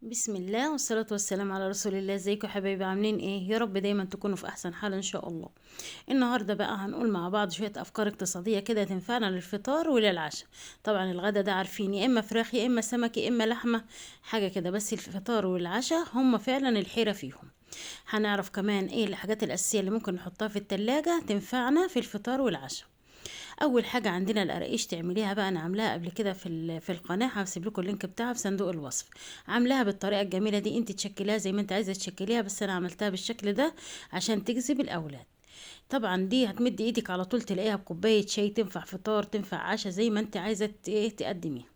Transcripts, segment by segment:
بسم الله والصلاة والسلام على رسول الله. ازيكم يا حبايبي؟ عاملين ايه؟ يا رب دايما تكونوا في احسن حال ان شاء الله. النهارده بقى هنقول مع بعض شوية افكار اقتصادية كده تنفعنا للفطار وللعشاء. طبعا الغدا ده عارفين يا اما فراخ يا اما سمك يا اما لحمة حاجة كده، بس الفطار والعشاء هم فعلا الحيرة فيهم. هنعرف كمان ايه الحاجات الاساسية اللي ممكن نحطها في التلاجة تنفعنا في الفطار والعشاء. اول حاجة عندنا القراقيش تعمليها بقى، انا عاملاها قبل كده في القناة، هسيب لكم ال link بتاعها في صندوق الوصف. عاملاها بالطريقة الجميلة دي، انت تشكليها زي ما انت عايزه تشكليها، بس انا عملتها بالشكل ده عشان تجذب الاولاد. طبعا دي هتمد ايدك على طول تلاقيها بكوبايه شاي، تنفع فطار تنفع عشاء زي ما انت عايزه تقدميها.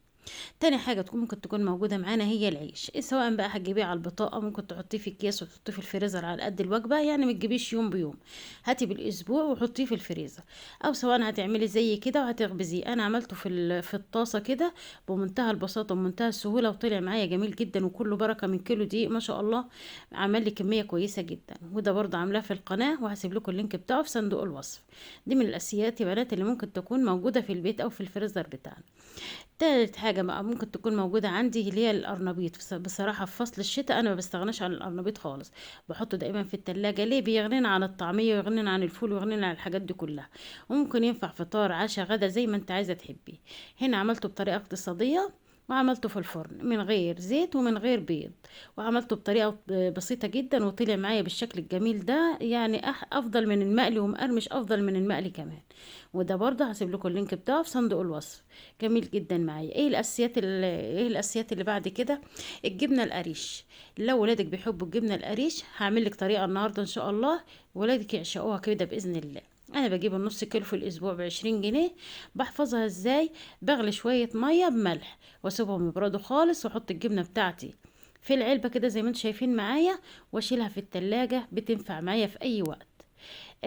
تاني حاجة ممكن تكون موجودة معانا هي العيش، سواء بقى هتجيبيه على البطاقة، ممكن تحطيه في اكياس وتحطيه في الفريزر على قد الوجبة، يعني ما تجيبيش يوم بيوم، هاتي بالاسبوع وحطيه في الفريزر، او سواء هتعملي زي كده وهتخبزيه. انا عملته في الطاسة كده بمنتهى البساطة ومنتهى السهولة، وطلع معايا جميل جدا وكله بركة من كيلو دقيق ما شاء الله، عمل لي كمية كويسة جدا. وده برضه عاملاه في القناة وهسيب لكم ال link بتاعه في صندوق الوصف. دي من الاساسيات يا بنات اللي ممكن تكون موجودة في البيت او في الفريزر بتاعنا. تالت حاجة بقى ممكن تكون موجودة عندي اللي هي القرنبيط. بصراحة في فصل الشتاء أنا ما بستغناش عن القرنبيط خالص، بحطه دايما في التلاجة. ليه؟ بيغنينا عن الطعمية ويغنينا عن الفول ويغنينا عن الحاجات دي كلها، وممكن ينفع فطار عشاء غدا زي ما انت عايزة تحبيه. هنا عملته بطريقة اقتصادية وعملته في الفرن من غير زيت ومن غير بيض، وعملته بطريقة بسيطة جدا وطلع معايا بالشكل الجميل ده، يعني أفضل من المقلي ومقرمش أفضل من المقلي كمان. وده برضه هسيب لكم ال link بتاعه في صندوق الوصف، جميل جدا معايا. ايه الاساسيات اللي بعد كده؟ الجبنة القريش. لو ولادك بيحبوا الجبنة القريش هعمل لك طريقه النهارده ان شاء الله ولادك يعشقوها كده باذن الله. انا بجيب النص كيلو في الاسبوع ب20 جنيه. بحفظها ازاي؟ بغلي شوية مية بملح واسيبهم يبردوا خالص، واحط الجبنة بتاعتي في العلبة كده زي ما انتم شايفين معايا، واشيلها في التلاجة، بتنفع معايا في اي وقت.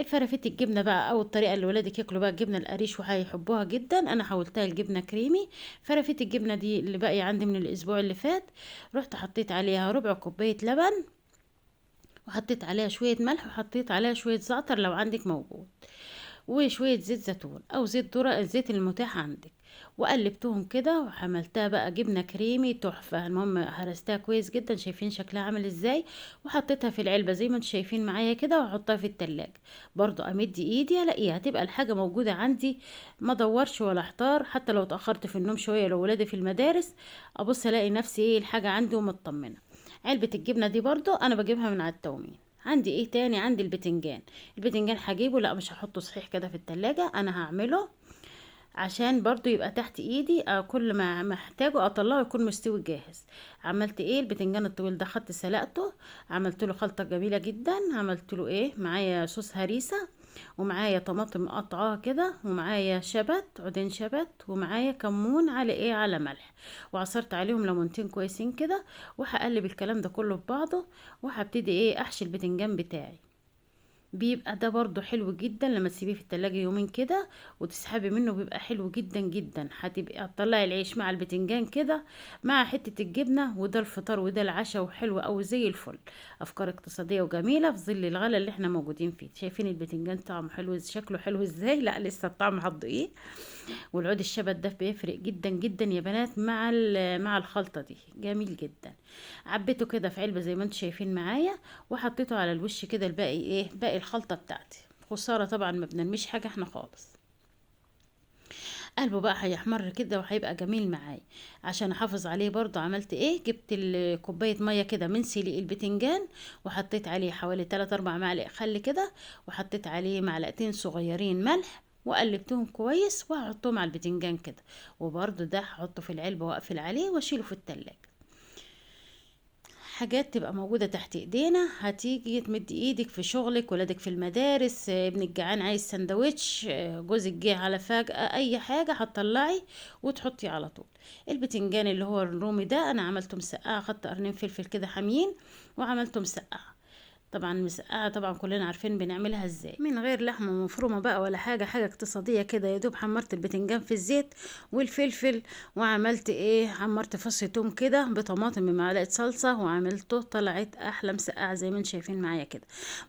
فرافيت الجبنة بقى او الطريقة اللي ولادك ياكلوا بقى الجبنة القريش وهيحبوها جدا، انا حولتها لجبنه كريمي. فرافيت الجبنة دي اللي باقية عندي من الاسبوع اللي فات، رحت حطيت عليها ربع كوباية لبن، وحطيت عليها شوية ملح، وحطيت عليها شوية زعتر لو عندك موجود، وشوية زيت زيتون او زيت ذره، الزيت المتاح عندك، وقلبتهم كده وعملتها بقى جبنه كريمي تحفة. المهم هرستها كويس جدا، شايفين شكلها عامل ازاي، وحطيتها في العلبة زي ما انتم شايفين معايا كده، وهحطها في التلاجة برضو. امد ايدي الاقيها هتبقى الحاجة موجودة عندي، ما ادورش ولا احتار. حتى لو اتاخرت في النوم شوية لو ولادي في المدارس ابص الاقي نفسي ايه الحاجة عندي ومطمنه. علبة الجبنة دي برضو انا بجيبها من على التومين. عندي ايه تاني؟ عندي البتنجان. البتنجان هجيبه، لا مش هحطه صحيح كده في التلاجة، انا هعمله عشان برضو يبقى تحت ايدي، كل ما محتاجه اطلعه يكون مستوي جاهز. عملت ايه؟ البتنجان الطويل ده خدت سلقته، عملت له خلطة جميلة جدا. عملت له ايه؟ معايا صوص هريسة، ومعايا طماطم مقطعاها كده، ومعايا شبت عودين شبت، ومعايا كمون على ايه، على ملح، وعصرت عليهم ليمونتين كويسين كده، وهقلب الكلام ده كله في بعضه، وهبتدي ايه احشي البتنجان بتاعي. بيبقى ده برضو حلو جدا لما تسيبيه في التلاجة يومين كده وتسحبي منه، بيبقى حلو جدا جدا. هتبقي هتطلعي العيش مع البتنجان كده مع حتة الجبنة، وده الفطار وده العشاء، وحلو قوي زي الفل. افكار اقتصادية وجميلة في ظل الغلا اللي احنا موجودين فيه. شايفين البتنجان طعمه حلو، شكله حلو ازاي؟ لا لسه الطعم هتدوقيه. والعود الشبت ده بيفرق جدا جدا يا بنات مع الخلطة دي، جميل جدا. عبيته كده في علبة زي ما انتم شايفين معايا، وحطيته على الوش كده الباقي ايه، باقي الخلطة بتاعتي. خسارة طبعا ما بنرميش حاجة احنا خالص. قلبه بقى هيحمر كده وهيبقى جميل معايا. عشان احافظ عليه برضو عملت ايه، جبت كوباية مية كده من سليق البتنجان، وحطيت عليه حوالي 3-4 معالق خل كده، وحطيت عليه معلقتين صغيرين ملح، وقلبتهم كويس، وهحطهم على البتنجان كده. وبرضو ده هحطه في العلبة واقفل عليه واشيله في التلاجة. حاجات تبقى موجودة تحت ايدينا، هتيجي تمد ايدك في شغلك، ولادك في المدارس، ابنك جعان عايز سندوتش، جوزك جه على فجأة، اي حاجة هتطلعي وتحطي على طول. البتنجان اللي هو الرومي ده انا عملته مسقعة، خدت قرنين فلفل كده حاميين وعملته مسقعة. طبعا المسقعه طبعا كلنا عارفين بنعملها ازاي، من غير لحمه مفرومه بقى ولا حاجة، حاجة اقتصادية كده. يا دوب حمرت البتنجان في الزيت والفلفل، وعملت ايه، حمرت فص توم كده بطماطم بمعلقه صلصه وعملته، طلعت احلى مسقعه زي ما انتم شايفين معايا كده.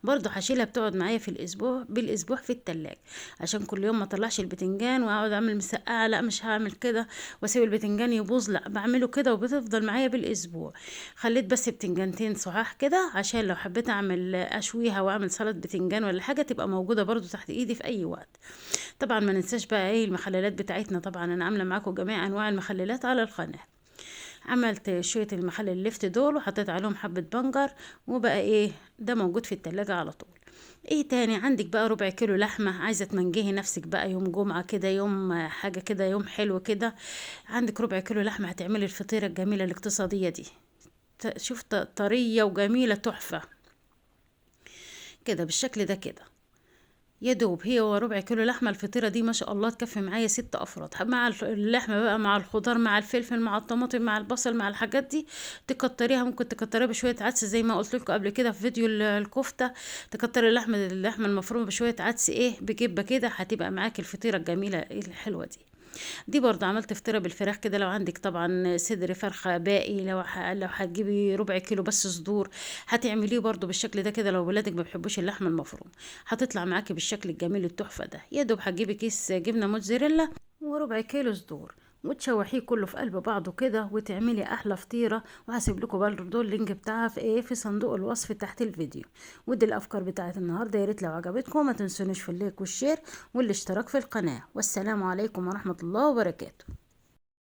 برضو هشيلها بتقعد معايا في الاسبوع بالاسبوع في التلاجة، عشان كل يوم ما اطلعش البتنجان واقعد اعمل مسقعه، لا مش هعمل كده واسيب البتنجان يبوظ، لا بعمله كده وبتفضل معايا بالاسبوع. خليت بس بتنجانتين صحاح كده عشان لو حبيت اعمل اشويها واعمل سلطة بتنجان ولا حاجة تبقى موجودة برضو تحت ايدي في اي وقت. طبعا ما ننساش بقى ايه المخللات بتاعتنا، طبعا انا عامله معاكم جميع انواع المخللات على القناة. عملت شوية المخلل اللفت دول وحطيت عليهم حبه بنجر، وبقى ايه ده موجود في التلاجة على طول. ايه تاني عندك بقى؟ ربع كيلو لحمه، عايزه تمنجهي نفسك بقى يوم جمعه كده، يوم حاجة كده، يوم حلو كده، عندك ربع كيلو لحمه هتعملي الفطيره الجميلة الاقتصادية دي، شوف طرية وجميلة تحفة كده بالشكل ده كده. يا دوب هي وربع كيلو لحمه، الفطيره دي ما شاء الله تكفي معايا 6 افراد، مع اللحمة بقى، مع الخضار، مع الفلفل، مع الطماطم، مع البصل، مع الحاجات دي. تكتريها، ممكن تكتريها بشوية عدس زي ما قلت لكم قبل كده في فيديو الكفتة، تكتري اللحمة المفرومه بشوية عدس ايه بجبه كده، هتبقى معاكي الفطيره الجميلة الحلوة دي. دي برضه عملت فطيره بالفراخ كده، لو عندك طبعا صدر فرخة باقي، لو هتجيبي ربع كيلو بس صدور هتعمليه برضه بالشكل ده كده. لو ولادك ما بيحبوش اللحمة المفرومه هتطلع معاكي بالشكل الجميل التحفة ده. يا دوب هتجيبي كيس جبنه موتزاريلا وربع كيلو صدور وتشوحيه كله في قلب بعضه كده، وتعملي احلى فطيره. وهسيب لكم برضه ال link بتاعها في ايه، في صندوق الوصف تحت الفيديو. ودي الافكار بتاعت النهارده، يا ريت لو عجبتكم ما تنسونيش في ال like وال share والاشتراك في القناة. والسلام عليكم ورحمة الله وبركاته.